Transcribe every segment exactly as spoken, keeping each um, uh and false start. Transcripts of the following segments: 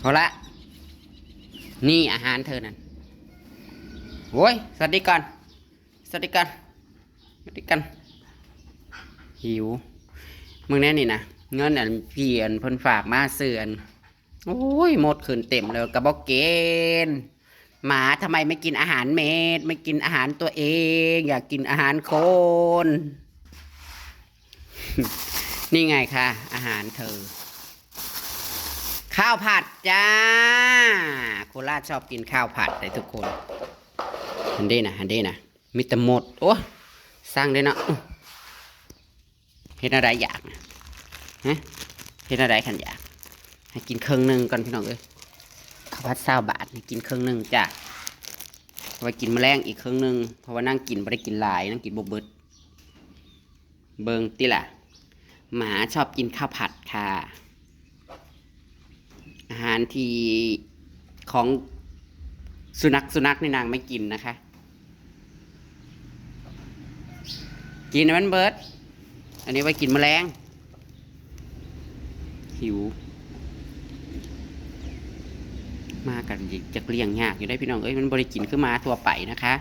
เอาละ นี่อาหารเธอนั่น โอ้ย สวัสดีก่อน สวัสดีก่อน สวัสดีก่อน หิว มึงแน่นี่นะ เงินอันพี่อันเพิ่นฝากมาซื้ออัน โอ้ย หมดขึ้นเต็มเลย กระบอกเกณฑ์ หมาทำไมไม่กินอาหารเม็ด ไม่กินอาหารตัวเอง อยากกินอาหารคน นี่ไงคะ อาหารเธอ ข้าวผัดจ้า โคราชชอบกินข้าวผัดเลยทุกคน หันเด้นะ หันเด้นะ มีแต่หมด โอ้ สั่งได้เนาะ เฮ็ดอะไรอยากนะ ฮะ เฮ็ดอะไรคันอยาก ให้กินเครื่องหนึ่งก่อนพี่น้องเอ้ย ข้าวผัดซาวบาท ให้กินเครื่องหนึ่งจ้ะ เอาไว้กินมื้อแลงอีกเครื่องหนึ่ง เพราะว่านั่งกินบ่ได้กินหลาย นั่งกินบ่เบิด เบิ่งติล่ะ หมาชอบกินข้าวผัดค่ะ อาหารที่ของสุนัข สุนัขนี่นางไม่กินนะคะ กินให้มันเบิด อันนี้ไว้กินมื้อแลง หิว มากันจักเลี้ยงยากอยู่ได้พี่น้องเอ้ย มันบ่ได้กินคือหมาทั่วไปนะคะ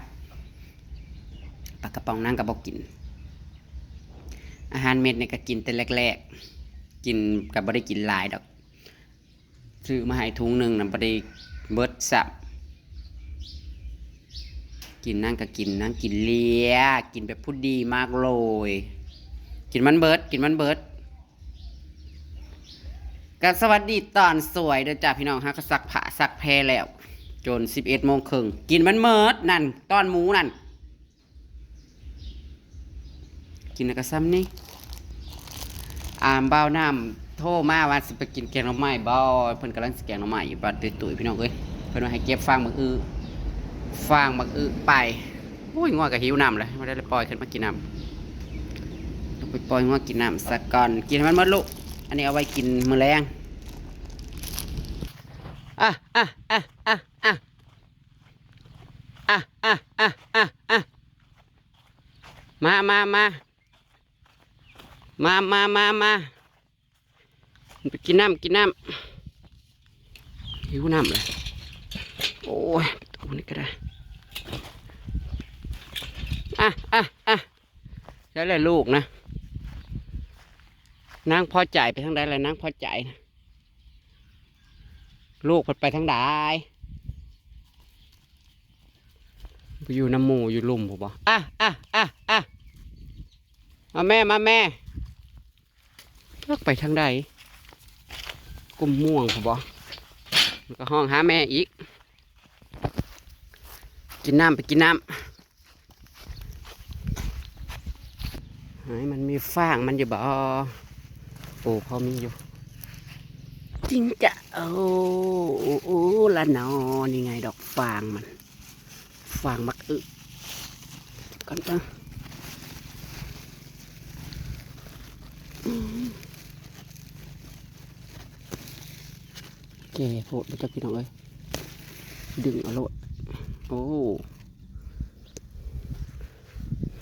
ปลากระป๋องนางก็บ่กิน อาหารเม็ดนี่ก็กินแต่แรกๆ กินก็บ่ได้กินหลายดอก ซื้อมาให้ถุงหนึ่งนะบ่ได้เบิดซ้ำ กินนางก็กิน นางกินเลีย กินแบบผู้ดีมากเลย กินมันเบิด กินมันเบิด ก็สวัสดีตอนสวยเด้อจ้าพี่น้อง ฮะ ก็ซักผ้าซักแพรแล้ว จนสิบเอ็ดโมงครึ่ง กินมันเมิดนั่น ตอนหมูนั่น กินแล้วก็ซ้ำนี่ อ่า บ่าวน้ำโทรมาว่าสิไปกินแกงหน่อไม้บ่ เพิ่นกำลังสิแกงหน่อไม้อยู่บ้านตุ้ยๆ พี่น้องเอ้ย เพิ่นว่าให้เก็บฟางบักอื้อ ฟางบักอื้อไป โอ้ย งัวก็หิวน้ำเลย บ่ได้เลยปล่อยขึ้นมากินน้ำ ต้องไปปล่อยงัวกินน้ำซะก่อน กินให้มันหมดลูก อันนี้เอาไว้กินมื้อแลง อ่ะ อ่ะ อ่ะ อ่ะ อ่ะ อ่ะ อ่ะ อ่ะ อ่ะ อ่ะ มา มา มา มา มา มา มา ไปกินน้ำ กินน้ำ หิวน้ำเลย โอ้ย ประตูนี่ก็ได้ อ่ะ อ่ะ อ่ะ ใช่เลยลูกนะ นางพอใจไปทางใดเลย นางพอใจนะ ลูกเพิ่นไปทางใด ไปอยู่น้ำหมู่อยู่ลุ่มผมบ่ อ่ะ อ่ะ อ่ะ อ่ะ มาแม่ มาแม่ เลิกไปทางใด กลุ่มม่วงผมบ่ มันก็ห้องหาแม่อีก กินน้ำ ไปกินน้ำ ให้มันมีฟางมันอยู่บ่ โอ้ พอมีอยู่ จริงจ้ะ โอ้ โอ้ โอ้ ละนอ นี่ไงดอกฟางมัน ฟางบักอึ ก่อนจ้ะ อืม แก่โพดเลยจ้ะพี่น้องเอ้ย ดึงเอาโลด โอ้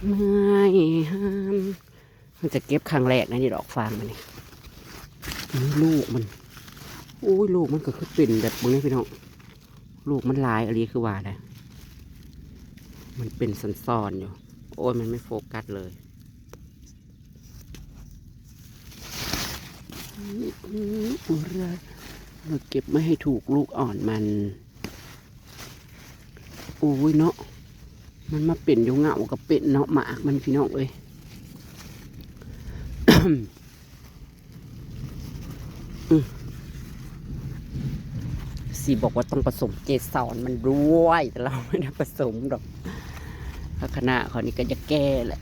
ไม่ห้าม มันจะเก็บครั้งแรกนะนี่ดอกฟางมันนี่ นี่ลูกมัน โอ้ย ลูกมันก็คือเป็นแบบนี้พี่น้อง ลูกมันหลายอะไรคือว่าได้ มันเป็นซ้อนๆอยู่ โอ้ย มันไม่โฟกัสเลย นี่คืออะไร เราเก็บไม่ให้ถูกลูกอ่อนมัน โอ้ยเนาะ มันมาเป็นอยู่เหงากับเป็นเนาะ หมากมันพี่น้องเอ้ย อืม สิบอกว่าต้องผสมเกสรมันด้วย แต่เราไม่ได้ผสมดอก ลักษณะเขานี่ก็จะแก่แหละ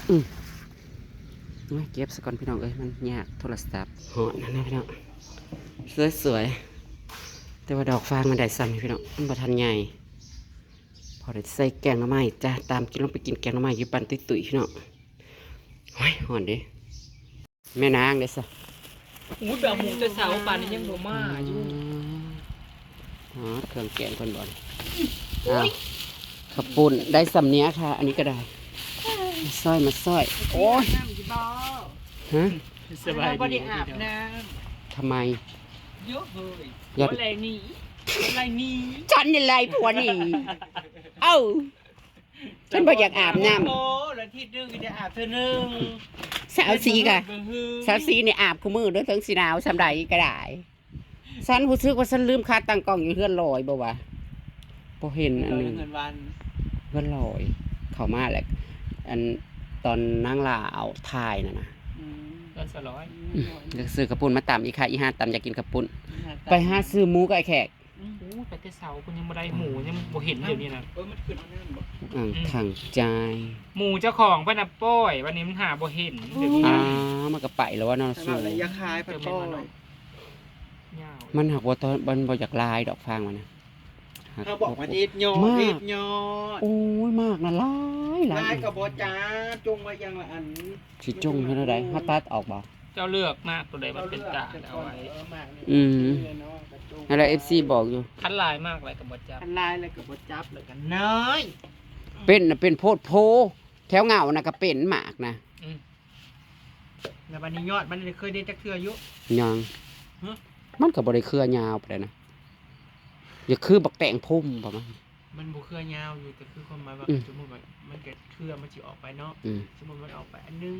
อืม โอ้ย เก็บซะก่อนพี่น้องเอ้ย มันยากโทรศัพท์ หอนนะพี่น้อง สวยๆ แต่ว่าดอกฟางมันได้ซ้ำนี่พี่น้อง มันบ่ทันใหญ่ พอได้ใส่แกงหน่อไม้จ้า ตามกินลงไปกินแกงหน่อไม้อยู่บ้านตุ้ยๆ พี่น้อง โอ้ย หอนเด้ แม่นางเด้ซะ อู้ไปเอาหมูแต่เช้า ป่านนี้ยังบ่มาอยู่ อ๋อ เครื่องแกงเพิ่นบ่อน โอ้ย อ้าว ข้าวปุ้นได้ซ้ำเนี้ยค่ะ อันนี้ก็ได้ มาซอย มาซอย โอ้ย น้ำอยู่บ่ ฮะ สบาย เราบ่ ดี ได้อาบน้ ทำไม ำเยอะเลย อย่า อะไรนี่อะไรนี่ ฉันนี่เลยผัวนี่ เอ้า ฉันบ่อยากอาบน้ำ โอ้แล้วทีนึงก็จะอาบเธอหนึ่ง สาวสีค่ะ บ่ฮือ สาวสีเนี่ยอาบคู่มือเด้อ ถึงสิหนาวส่ำใดก็ได้ ฉันรู้สึกว่าฉันลืมคาตั้งกล้องอยู่เฮือนลอยบ่วะ บ่เห็นอันหนึง เงินวัน เฮือนลอย เข้ามาแล้ว อันตอนนางลาเอาถ่ายน่ะนะ อืม ก็สลอย อืม เดี๋ยวซื้อข้าวปุ้นมาตำอีกค่ะ อีห้าตำอยากกินข้าวปุ้น ไปหาซื้อหมูกับไอ้แขก อืม อู้ไปแต่เสาคุณยังบ่ได้หมูยังบ่เห็นเดี๋ยวนี้นะ เออมันขึ้นมานั่นบ่ อ่างทางใจ หมูเจ้าของเพิ่นน่ะป้อยวันนี้มันหาบ่เห็นเดี๋ยวนี้ อ่า นะ มันก็ไปแล้วว่าเนาะ แต่ สู ว่าระยะคายพันป้อย ยาว มันหักว่าตอนมันบ่อยากลายดอกฟางมันนะ เขาบอกว่าเด็ดยอด มาก เด็ดยอด โอ้ยมากนะหลายหลา ลาย ยกับบ่จ้าจงไว้อย่างละอัน สิจงให้เท่าใดถ้าตัดออกบ่ เจ้าเลือกมากตัวใดมันเป็นตาเอาไว้ เออมากนี่ อืม เนาะกระจง นั่นแหละเอฟซีบอกอยู่ คันหลายมากอะไรกับบ่จับ คันลายแล้วกับบ่จับแล้วกันน้อย เป็นน่ะเป็นโพดโพ แถวเหงานะก็เป็นหมากนะ อืม แล้ววันนี้ยอดมันเคยได้จักเทื่ออยู่ ยัง ฮะ มันก็บ่ได้เครือยาวไปเลยนะ อย่าคือบักแตงพุ่มประมาณ มันบ่เครือยาวอยู่แต่คือความหมายว่า อืม สมมติว่ามันก็เครือมันสิออกไปเนาะ อืม สมมติมันออกไปอันนึง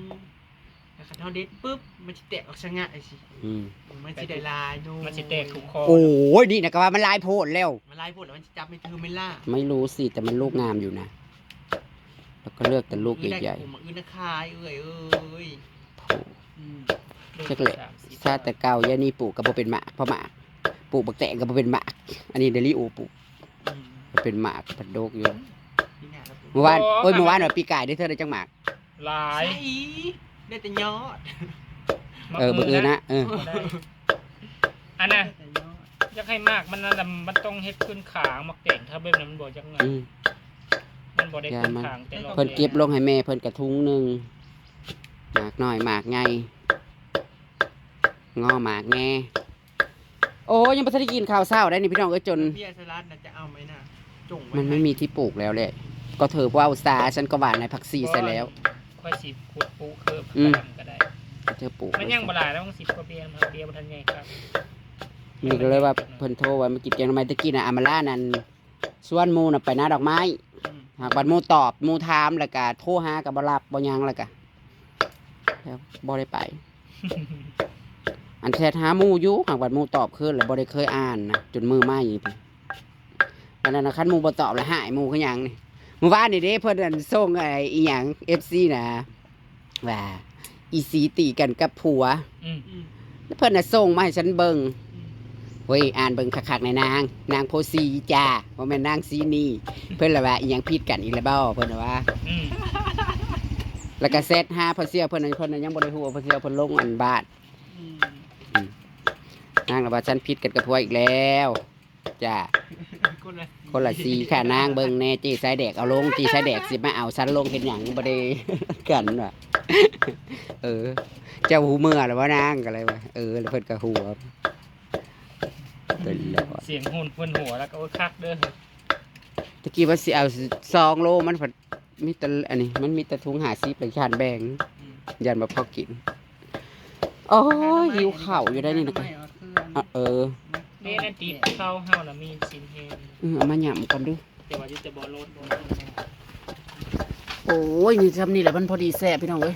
แล้วคันเฮาเด็ดปุ๊บมันสิแตกออกชะงะไอ้สิ อืม มันสิได้ลายโน่ มันสิแตกทุกคอ โอ้ยนี่นะก็ว่ามันหลายโพดแล้ว มันลายโพดแล้วมันสิจับไม่ถือไม่ล่า ไม่รู้สิแต่มันลูกงามอยู่นะ แล้วก็เลือกแต่ลูกใหญ่ ผมอื่นนะคายเอ้ยเอ้ย ๆโอ้ อืม จักแหละซาแต่เก่ายายนี่ปลูกก็บ่เป็นหมากเพราะหมากปลูกบักแตงก็บ่เป็นหมาก อันนี้เดลิโอปลูก อืม มันเป็นหมากผัดโดกอยู่ นี่ไงครับผม เมื่อวานโอ้ยเมื่อวานว่าปีกายได้เท่าไรจังหมาก หลาย ใช่ได้แต่ยอด เออบังเอิญนะเออ บ่ได้อันน่ะ ได้แต่ยอด อยากให้มากมันนั่นน่ะมันต้องเฮ็ดขึ้นขางมาแก่งถ้าแบบนั้นมันบ่จังไง อืม มันบ่ได้ขึ้นขางแต่รอบ เพิ่นเก็บลงให้แม่เพิ่นกระทุงหนึ่งหมากน้อยหมากใหญ่งอหมากแง่โอ้ยังบ่ทันได้กินข้าวเช้าได้นี่พี่น้องเอ้ยจน เบียร์สลัดน่ะจะเอาไหมน่ะจงไว้ มันไม่มีที่ปลูกแล้วแหละ ก็เธอว่าเอาซาฉันก็หว่านในผักชีใส่แล้ว ค่อยสิขุดปูเคิบ อืม กระดำก็ได้ เธอปลูก มันยังบ่หลายแล้วมันสิบกว่าเบียร์ครับเบียร์บ่ทันใหญ่ครับ นี่ก็เลยว่าเพิ่นโทรว่ามากินแกงหน่อไม้ตะกี้น่ะอามาล่านั่นชวนหมู่น่ะไปนาดอกไม้ อืม หากบัดหมู่ตอบหมู่ถามแล้วก็โทรหาก็บ่รับบ่หยังแล้วก็แล้วบ่ได้ไป อันแชทหาหมู่อยู่หากบัดหมู่ตอบคืนแล้วบ่ได้เคยอ่านนะจนมือไหม้อยู่ติอันนั้นนะคันหมู่บ่ตอบแล้วหายหมู่คือหยังนี่เมื่อวานนี่เด้เพิ่นอันส่งไอ้อีหยังเอฟซีนะว่าอีสีตีกันกับผัว อืม อืม แล้วเพิ่นน่ะส่งมาให้ฉันเบิ่ง อืม เฮ้ยอ่านเบิ่งคักๆในนางนางโพสีจ้าบ่แม่นนางสีนี่เพิ่นละว่าอีหยังผิดกันอีกแล้วบ่เพิ่นน่ะว่า อืม แล้วก็แชทหาพ่อเสี่ยวเพิ่นน่ะเพิ่นน่ะยังบ่ได้ฮู้ว่าพ่อเสี่ยวเพิ่นลงอันบ้าน อืม อืมนางละว่าฉันผิดกันกับผัวอีกแล้วจ้า คนละ คนละสีค่ะนางเบิ่งแน่เจ๊สายแดกเอาลงเจ๊สายแดกสิมาเอาฉันลงเฮ็ดหยังบ่ได้กันว่ะเออ เจ้าฮู้เมื่อแล้วว่านางก็เลยว่าเออแล้วเพิ่นก็ฮู้ว่าเป็นแล้ว เสียงหุ่นเพิ่นหัวแล้วก็โอ้ยคักเด้อ ตะกี้ว่าสิเอาสองโลมันผัดมีแต่อันนี้มันมีแต่ถุงห้าสิบเลยชานแบ่ง อืม ยันบ่พอกินโอ้ยหิวข้าวอยู่ได้นี่นะ ไม่เอาเครื่อง อ่ะเออ เด้นั่นติดเข้าเฮาน่ะมีสินแฮง เออเอามาหยำก่อนดู แต่ว่าอยู่แต่บ่โลดบ่ โอ้ยนี่ทำนี่แหละมันพอดีแซ่บพี่น้องเอ้ย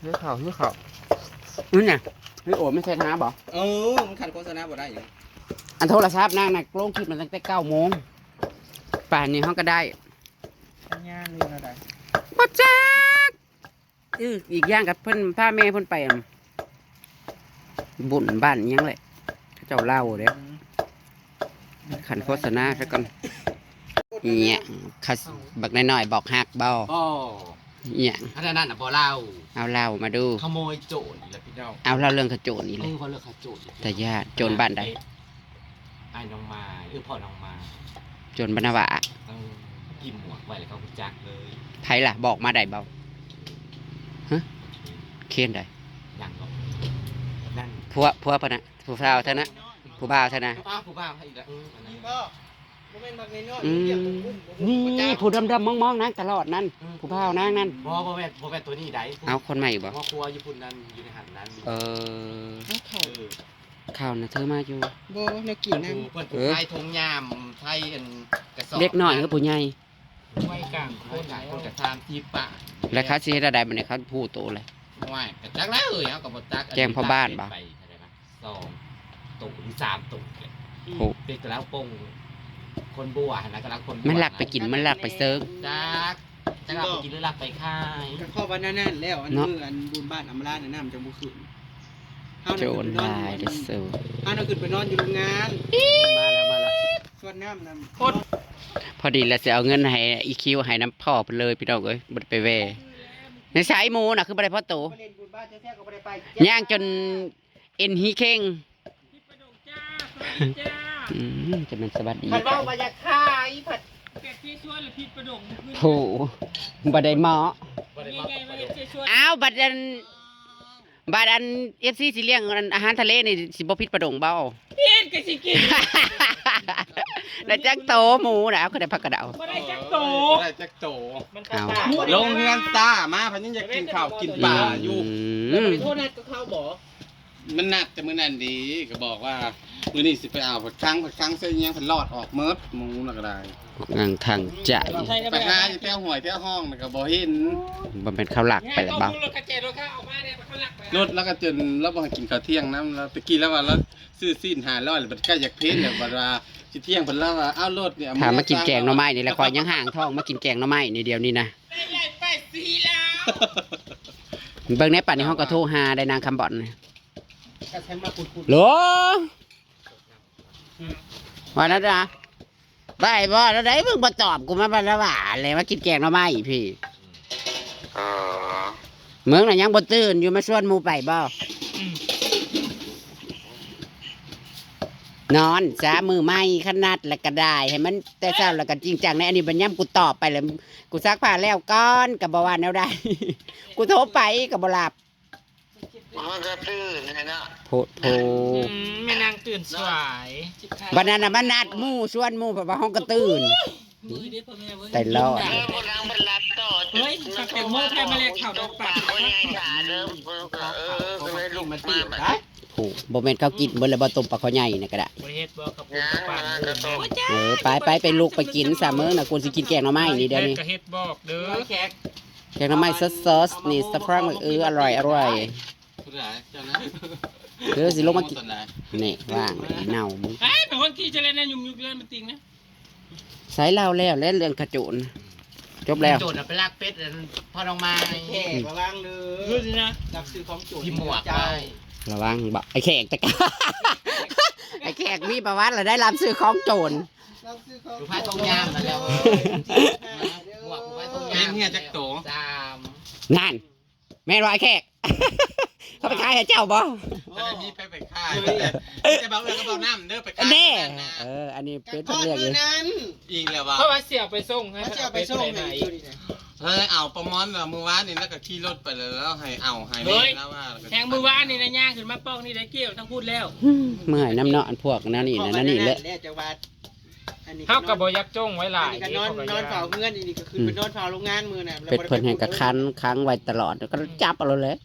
หิวข้าวหิวข้าวนั่นน่ะเฮ้ยโอ้ไม่ใช่ท้าบ่ เออมันขัดโฆษณาบ่ได้อยู่ อันโทรศัพท์นางน่ะลงคลิปมาตั้งแต่เก้าโมงป่านนี้เฮาก็ได้ สัญญาเลยนะได้ บ่จักเอออีกอย่างกับเพิ่นพาแม่เพิ่นไปอ่ะบุญบ้านอิหยังแหละเขาเจ้าเล่าเด้ อืม ขันโฆษณาซะก่อนเนี่ยคัสบักน้อยๆบอกฮักบ่ บ่ เนี่ย อันนั้นน่ะบ่เล่า เอาเล่ามาดู ขโมยโจรอีกแล้วพี่น้อง เอาเล่าเรื่องขโจรนี่ เอ เล อย เขาเลือกขโจรอีก แต่ญาติโจรบ้านใด ไอ้น้องมาเออพ่อน้องมา โจรบ้านนาวะ เออกินหมวกไว้แล้วเขาจักเลย ไผล่ะบอกมาได้บ่ฮะเคนใด อย่างก็นั่น ผัวผัวปะนะผู้สาวเท่านะผู้บ่าวเท่านะ ผู้บ่าวผู้บ่าวให้อีกแล้วเอออันนั้น ก็ บ่แม่นบักน้อยๆ อืม เรียกบ่กุ้มบ่กุ้ม นี่ บ่จัก ผู้ดำๆมองๆนางตลอดนั่น อืม ผู้บ่าวนางนั่น บ่ บ่แม่น บ่แม่นตัวนี้ใด เอาคนใหม่บ่ หัวครัวอยู่พุ่นนั่น อยู่ในหั่นนั่น เออ เอาเข้า เออ ข้าวน่ะเธอมาอยู่ บ่ แนวกินนำ เพิ่นผู้ เพิ่นผู้ เออ ขายถุงยาม ไทยอันกระสอบ เด็กน้อยคือผู้ใหญ่ วัยกลางคน วัยกลางคนก็สามสิบปลาย แล้วเขาสิเฮ็ดอะไรบัดนี้ เขาผู้โตเลย โอ้ย ก็จักแล้วเอ้ย เฮาก็บ่จัก แกงพ่อบ้านบ่ ไปเท่าใดวะ สองโตหรือสามโตเนี่ย โอ้ เป็นกะลาปง คนบัวหั่นนะ กะลาคนบัว มันลักไปกิน มันลักไปเซิง จัก จักลักไปกินหรือลักไปขาย ก็เข้าวันนั้นนั่นแล้ว อัน เนาะ มื้ออันบุญบ้านอำมาลาน่ะ น้ำจังบ่ขึ้น เฮาน่ะ โจร ขึ้นไปนอนอยู่ หลายเด้อสู เฮาน่ะขึ้นไปนอนอยู่โรงงาน มาแล้ว มาแล้ว ส่วนน้ำน่ะ พอดีแล้วสิเอาเงินให้อีคิวให้นำพ่อเพิ่นเลยพี่น้องเอ้ย บ่ได้ไปแว่ ในสายหมู่น่ะคือบ่ได้พอโต ไปเล่นบุญบ้านแท้ๆก็บ่ได้ไป ย่างจน เอ็นฮีเข่ง จ้า สวัสดีจ้า อืม จะเป็นสวัสดี คันเว้าว่าอยากขายผัด แกะเจชวนหรือผิดประดงมื้อคืน โถ บ่ได้เหมาะ ยังไงว่าเฮ็ดเจชวน อ้าว บัดอัน บัดอัน เอฟซี สิเลี้ยงอันอาหารทะเลนี่สิบ่ผิดประดงบ่ ผิดก็สิกิน แล้วจักโตหมูนะ เอาคือได้ผักกระเดา บ่ได้จักโต บ่ได้จักโต มัน เอา ลงเฮือนตามา พันยังอยากกินข้าวกินปลาอยู่ อืม แล้วบ่ได้โทษนัดกับเขาบ่ มันนัดแต่มื้อนั้นดี ก็บอกว่า มื้อนี้สิไปเอาผัดคัง ผัดคังใส่อิหยัง ผัดลอดออกเมิด หมูน่ะก็ได้ งางทางใจ ไปหาอยู่แถวห้วยแถวห้องน่ะก็บ่เห็น บ่แม่นเขาลักไปแล้วบ่ รถแล้วก็จนเราบ่ให้กินข้าวเที่ยงนำ แล้วตะกี้แล้วว่าเราซื้อซีนห้าร้อย แล้วบัดใกล้อยากเพลแล้วบัดว่าสิเที่ยง เพิ่นเล่าว่า เอารถเนี่ย ถามมากินแกงหน่อไม้นี่แหละ ข้อยยังห่างท้องมากินแกงหน่อไม้นี่เดี๋ยวนี้นะ เบิ่งในป่านนี้เฮาก็โทรหาได้นางคำบ่อนนี่ ก็ฉันมาขุดๆ โหล ว่านั่นนะ ไปบ่ แล้วได้มึงบ่ตอบกูมาบ่ละหว่าเลย มากินแกงหน่อไม้พี่ อ๋อ มึงน่ะยังบ่ตื่นอยู่ มาชวนหมู่ไปบ่ นอนซะ มื้อใหม่ คันนัดแล้วก็ได้ ให้มันแต่เช้าแล้วก็จริงจัง ในอันนี้บัดยามกูตอบไปแล้ว กูซักผ้าแล้วก่อน ก็บ่ว่าแนวใด กูโทรไปก็บ่รับ มันก็ตื่นให้เนาะ โพดโพ อืม แม่นางตื่นสวย บัดนั้นน่ะมันนัดหมู่ ชวนหมู่ เพราะว่าห้องก็ตื่น แต่รอด เออ พวกนางมันรับต่อ เฮ้ย สักแต่เมื่อไทยมาเรียกข่าวดังปาก คนใหญ่ตาเริ่ม เออ ก็เลยลุกมา ผู้ บ่แม่นเขากินเบิดแล้วบ่ ต้มปลาคอใหญ่นี่ก็ได้ บ่เฮ็ดบ่กับปูกับปลา เออ ไป ไป ไปลุกไปกินซะ มื้อน่ะ กูสิกินแกงหน่อไม้นี่เดี๋ยวนี้ แขกก็เฮ็ดบอกเด้อ แขก แกงหน่อไม้สดๆนี่ สะพรั่ง เออ อร่อย อร่อย ผู้ใดเจ้านะ เออ สิลงมากิน ตอนไหน นี่ ว่างเลย อีเน่ามึง เอ้ย เป็นคนขี้เจริญนะ ยุ่มยุกเรื่องมันติงนะ ใส่เหล้าแล้ว และเรื่องขโจร จบแล้ว โจรน่ะไปลักเป็ดอันพ่อน้องไม้ แขกระวังเด้อ รู้สินะ รับซื้อของโจร ที่หมวกไว้ ระวังบ่ ไอ้แขกจะ ไอ้แขกมีประวัติแล้วได้รับซื้อของโจร รับซื้อของ อยู่ภายตรงยามนั่นแหละ หมวกอยู่ภายตรงยาม เป็นเมียจักโต สาม นั่น แม่นว่าไอ้แขก เขาไปขายให้เจ้าบ่ จะได้มีไปไปขาย แต่บางเรื่องก็บอกน้ำเด้อ ไปขาย แน่ นั่นนะ เออ อันนี้เป็นเรื่องอยู่ นั้น อีกแล้ววะ เพราะว่าเสี่ยวไปส่งให้ เขาเสี่ยวไปส่ง ไปไหน ในตัวนี้นะ เฮ้ย เอาประมอนว่ามื้อวานนี่แล้วก็ขี่รถไปเลย แล้วให้เอาให้ เฮ้ย แล้วว่า แทงมื้อวานนี่นะ ย่างขึ้นมาป้องนี่ได้เกี่ยวทั้งพูดแล้ว เมื่อยน้ำเนาะ อันพวกนั้นนี่นะ นั่นนี่แหละ แล้วจะว่า อันนี้ เฮาก็บ่อยากจ้งไว้หลาย อันนี้ก็นอน เด้ นอนเฝ้าเฮือน อันนี้ก็คือ อืม ไปนอนเฝ้าโรงงานมื้อน่ะ เป็ดเพิ่นให้กะคันค้างไว้ตลอด ก็จับเอาเลยแหละ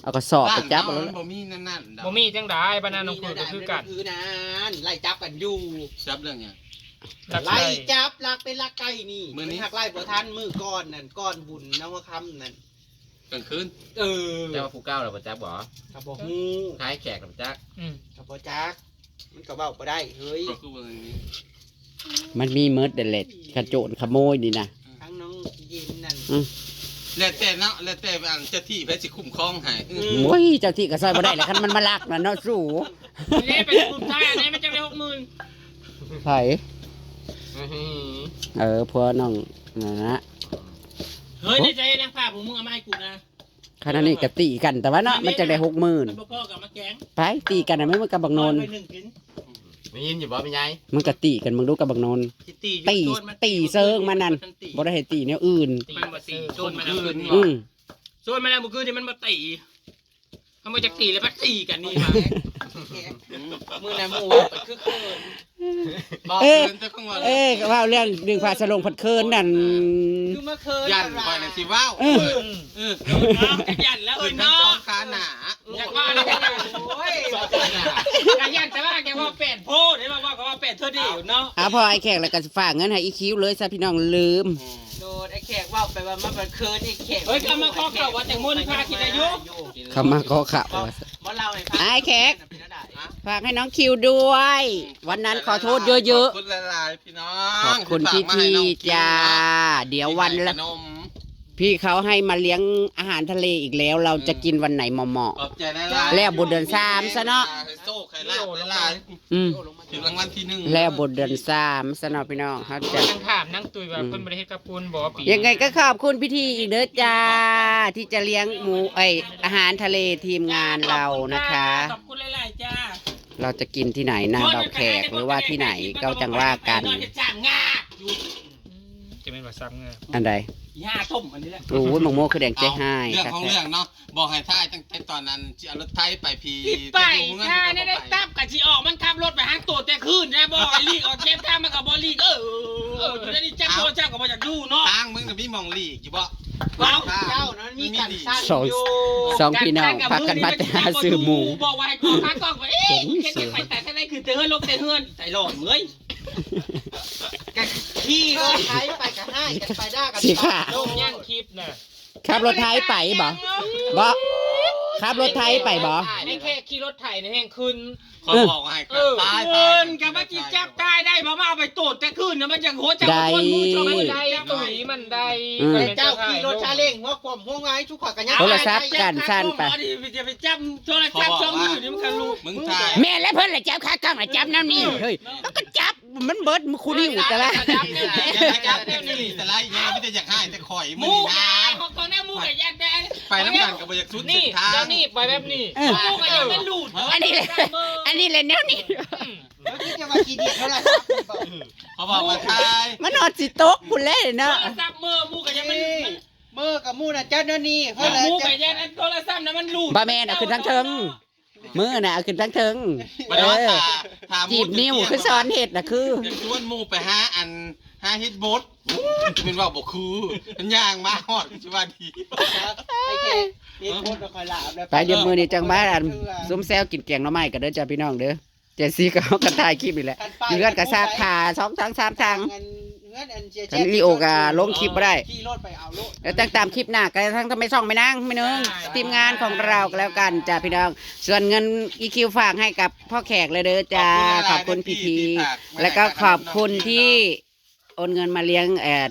เอากระสอบไปจับเอาเลยแหละ บ้านเฮามันบ่มีนั่นนั่นดอก บ่มีจังใด บ้านนั้นน้องเพิ่นก็คือกัน คือนั้น ไล่จับกันอยู่ จับเรื่องหยัง ลักไก่ ไล่จับ ลักไปลักไก่นี่ มื้อนี้ มันหักไล่บ่ทัน มื้อก่อนนั่น ก่อนบุญนวคำนั่น กลางคืน เออ แต่ว่าผู้เก่าเราบ่จักบ่ ก็บ่ฮู้ ขายแขกเราบ่จัก อืม ก็บ่จัก มันก็เว้าบ่ได้เฮ้ย ก็คือว่าอย่างนี้ มันมีเมิดเดเล็ดขโจรขโมยนี่นะ ทั้งน้องเย็นนั่น อืม แล้วแต่เนาะ แล้วแต่อันเจ้าที่ไผสิคุ้มครองให้ อืม โอ้ย เจ้าที่ก็ซ่อยบ่ได้แหละ คันมันมาลักนะเนาะสู นี่เป็นกลุ่มไทยอันนี้มันจะได้หกหมื่น ไผ เออ พวกน้องนั่นนะ เฮ้ย ในใจนางฟ้าผมมึงเอามาให้กูนะ ขณะนี้ก็ตีกัน แต่ว่าเนาะ มันจังได้หกหมื่น มันบ่พอกับมาแกง ไปตีกันนะ มันกับบักนนท์ ไปหนึ่งกิน ได้ยินอยู่บ่แม่ใหญ่ มันก็ตีกัน มึงดูกับบักนนท์ สิตีอยู่ ตี โจรมัน ตีเซิงมันนั่น มันตี บ่ได้ให้ตีแนวอื่น ตีมันบ่ตี โจรมันเอาคืน อืม โจรมันเอามือคืนนี่มันบ่ตี มันบ่จักตีแล้วมาตีกันนี่มา มื้อนั้นหมู่ว่าไปคือคืน บอก เอ๊ะ คืนเจ้าของวัน เอ้ยเว้าเรื่องดึงผ้าสะลงผัดเคินนั่น คือเมื่อคืน ย่านคอยน่ะสิเว้า เออ เออ ยันแล้ว คื เอ้ย นทั้ง เนาะ สองขาหนา อยากว่าอะไรกันอยู่ โอ้ย ขยันแต่ว่าแกว่าแปดโพดเห็นว่าว่าก็ว่าแปดเท่าเดียวเนาะ เอาพอไอ้แขกแล้วก็ฝากเงินให้อีคิวเลยซะพี่น้องลืม โดนไอ้แขกว่าไปว่ามาบันคืนไอ้แขก เฮ้ยก็มาขอข่าวว่าแตงโมนี่พากินอายุ เขามาขอข่าว ว่าเล่าให้ฟัง ไอ้แขก เป็นอะไร ฝากให้น้องคิวด้วย วันนั้นขอโทษเยอะ ขอบคุณหลายๆพี่น้อง ๆ ขอบคุณพี่ทีจ้า เดี๋ยววันละ ขนม พี่เขาให้มาเลี้ยงอาหารทะเลอีกแล้ว เราจะกินวันไหนเหมาะ ขอบใจหลายๆ แล้วบุญเดือนสามซะเนาะ ให้โชคให้ลาภหลาย ๆอืม ๆถึงรางวัลที่หนึ่ง แล้วบุญเดือนสามซะเนาะพี่น้องเขาจะ ยังถามนั่งตุยว่าเพิ่นบ่ได้เฮ็ดกับปูนบ่ปี ยังไงก็ขอบคุณพี่ทีอีกเด้อจ้า ที่จะเลี้ยงหมูไอยอาหารทะเลทีมงานเรานะคะ ขอบคุณหลายๆจ้า เราจะกินที่ไหนนะเราแขกหรือว่าที่ไหนก็จังว่ากัน จ้างงาอยู่จะเป็นว่าซ้ำงา อันใด ยาต้มอันนี้แหละ โอ้ยหมกโมกคือแดงใจหาย เรื่อง ค่ะ ของเรื่องเนาะบอกให้ถ่ายตั้งแต่ตอนนั้นจะเอารถไถไปพี ที่ไปถ้าได้ได้ตับกับสิออกมันขับรถไปหาตัวแต่คืนนะบอกไอ้ลีกออกเก็บข้ามันก็บ่ลีกเออเออจะได้จับโทรศัพท์ก็บ่อยากดูเนาะ ทางมึงน่ะมีหมองหลีกอยู่บ่ ว้าว เจ้านั้นมีกันสั้น สอง อยู่ สองพี่น้องพากันมาแต่หาซื้อหมู บอกว่าให้ขอขากล้องไปเอ๊ะเก็บไปแต่ถ้าได้คือเตือนลบแต่เฮือนใส่หลอดเมื่อย กันขี่รถไถไปกันให้กันไปได้กัน สิค่ะ ลงย่างคลิปน่ะ ขับรถไถไปบ่บ่ขับรถไถไปบ่ ไอ้แค่ขี่รถไถในแห่งคืน เขาบอกให้ เออ ตาย เงินกับมากินจับตายได้มามาเอาไปโตดแต่คืนนะมันยังหัวใจ ได้ คนหมู่ชอบมันได้ตุยมันได้ อืม แต่เจ้าขี่รถซาเล้งหัวความหัวไงทุกข้อกันยัง โทรศัพท์กันสั่นไป อย่าไปจับโทรศัพท์สองมือนี่มันกันลูก มึงถ่าย แม่และเพิ่นละจับขากล้องละจับน้ำนี่เฮ้ยแล้วก็จับมันเบิดมือคุณนี่อยู่แต่ละ จับเนี่ยจับเนี่ยนี่แต่ไรเนี่ยไม่ได้อยากให้แต่ข่อย ห มึ มู ง ไง นะ ของตอนนี้หมูกับยัดแดง ไปน้ำกันกับบ่อยากสุด นี่ เส้นทาง เดี๋ยวนี่ไปแบบนี้ เออ หมูกับยัดมันหลูด อันนี้แหละอันนี้แหละแนวนี้ แล้วที่จะมาขี่เดียดเท่าไหร่ครับ เขาบอกว่าถ่าย มันนอนสิตกคุณเลย โท เนาะ รศัพท์เมื่อหมูกับยัดมัน เมื่อกับหมู่นะจัดเดี๋ยวนี้เพื่อ หมูกับยัดอันโทรศัพท์นะมันหลูด บ่แม่นเอาขึ้นทั้งเทิง มือน่ะเอาขึ้นทั้งเทิง มา เอ ดู อ ถ่าถ่า จีบนิ้วคือซ้อนเห็ดนะคือ จะชวนหมู่ไปหาอันหาเฮ็ดบดเป็นว่าบ่คือมันย่างมาฮอดก็สิว่าดี ไอ้แขกเฮ็ดโคตรคอยลาบเลย ไปเดี๋ยวมือนี้จังบ้านอันซุมแซวกินแกงหน่อไม้กันเด้อจ้าพี่น้องเด้อเจซี่ก็เขากันถ่ายคลิปอีกแหละอยู่เรือนกับซากขาสองทางสามทาง เงินเงินอันเจ ฉันลีโอกะลงคลิปบ่ได้ ขี่รถไปเอาโลด แล้วตั้งตามคลิปหน้าก็ทั้งทำไม่ช่องไม่นั่งไม่นึงทีมงานของเราก็แล้วกันจ้าพี่น้อง ส่วนเงินอีคิวฝากให้กับพ่อแขกเลยเด้อจ้า ขอบคุณพีพีแล้วก็ขอบคุณที่โอนเงินมาเลี้ยงเอ่อ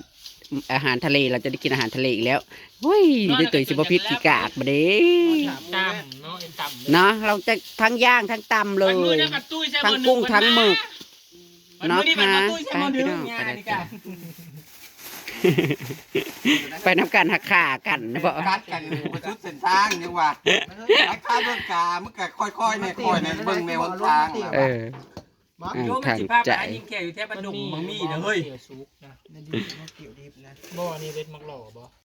อาหารทะเลเราจะได้กินอาหารทะเลอีกแล้วเฮ้ยได้ตัวสิบพิษขี้กากมาเด้ ตำเนาะตำ เนาะเราจะทั้งย่างทั้งตำเลย ทั้งกุ้งทั้งหมึก เนาะค่ะไปพี่น้องไป ไปน้ำกันหักขากันนะบอก กัดกันอยู่บนสุดเส้นทางยังว่าไอ้ข้าเบิ่งกามันก็ค่อยๆเนี่ยค่อยเนี่ยเบิ่งแนวหนทาง เออ โยมมันสิพาไปหายิงแขกอยู่แถวบ้านดงบางมีเด้อเฮ้ย ในดินมันเกี่ยวดิบนะ บ่นี่เด็ดมักหล่อบ่